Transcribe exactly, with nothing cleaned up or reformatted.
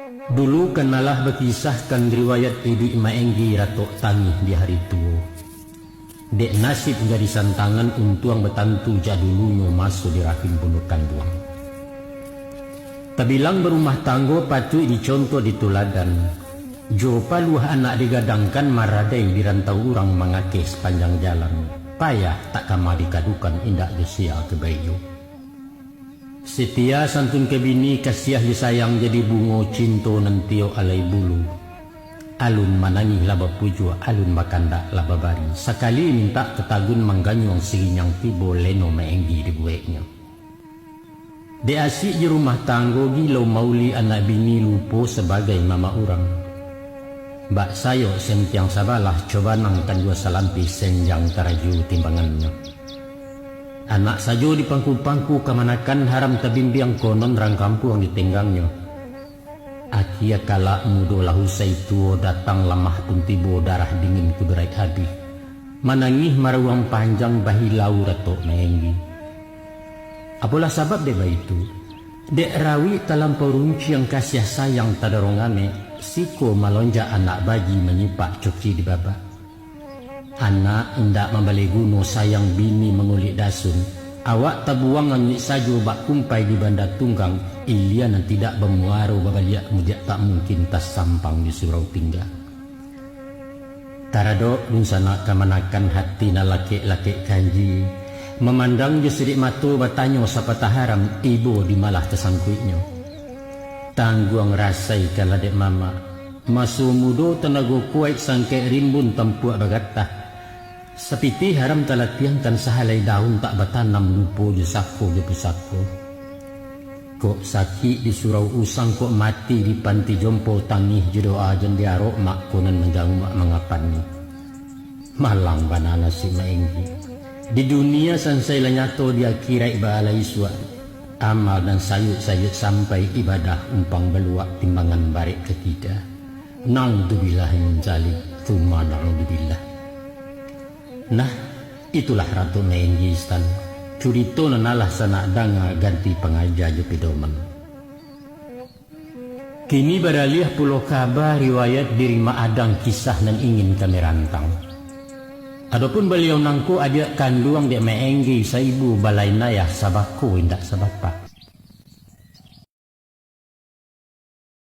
Dulu kan alah bakisahkan riwayat iduik Mak Enggi ratok tangih di hari tuo. Dek nasib gadih santangan untuang batantu jak dulunyo maso di rahim bunduak kanduang. Tabilang barumah tanggo patuik dicontoh dituladan. Jo paluah anak digadangkan maradai di rantau urang mangakeh sapanjang jalan. Payah tak kama dikadukan indak jo sia ka baiyo. Setia santun ka bini, kasiah jo sayang jadi bungo cinto nan tiok alai bulu. Alun manangih lah bapujuak, alun bakandak lah babari. Sakali mintak tatagun mangganyuang siginyang tibo leno Mak Enggi dibueknyo. Dek asik jo rumah tanggo gilo mauli anak bini lupo sabagai mamak urang. Bak sayok sentiang sabalah cobanang kan duo salampih senjang taraju timbangannyo. Anak sajo dipangku-pangku kamanakan haram tabimbiang konon rang kampuang ditenggangnyo. Akia kalak mudo lah usai tuo datang lamah pun tibo darah dingin kuduraik habih. Manangih marawang panjang bahilau ratok Mak Enggi. Apolah sabab dek baitu, dek rawik talampau runciang kasiah sayang tadorong amek, siko malonjak anak baji manyipak cuki di babak. Anak indak mambali guno sayang bini mangulik dasun, awak tabuang anyuik sajo bak kumpai di banda tunggang, ilia nan tidak bamuaro babaliak mudiak tak mungkin tasampang di surau tingga. Taradok dunsanak kamanakan hati nan lakek-lakek kanji, mamandang jo sidik mato batanyo sapatah haram ibo di malah tasangkuiknyo. Tangguang rasaikanlah dek mamak, maso mudo tanago kuaik sangkek rimbun tampuak bagatah. Sapitih haram talatiangkan sahalai daun tak batanam lupo jo sako jo pusako. Kok sakik di surau usang, kok mati di panti jompo, tangih jo doa jan diarok mak ko nan manjauah mak mangapannyo. Malang bana nasib Mak Enggi. Di dunia sansai lah nyato, di akiraik baalai suak. Amal nan sayuik-sayuik sampai ibadah umpang baluak timbangan barek katida. Naudzubillah min zalik, tsumma naudzubillah. Nah, itulah Ratu Menggi Stan. Curito nan alah sanak danga ganti pangaja jo pedoman. Kini baraliah pulo kaba riwayat diri Mak Adang kisah nan ingin kami rantang. Adopun baliau nangko adiak kanduang dek Mak Enggi saibu balain ayah sabako indak sabapak.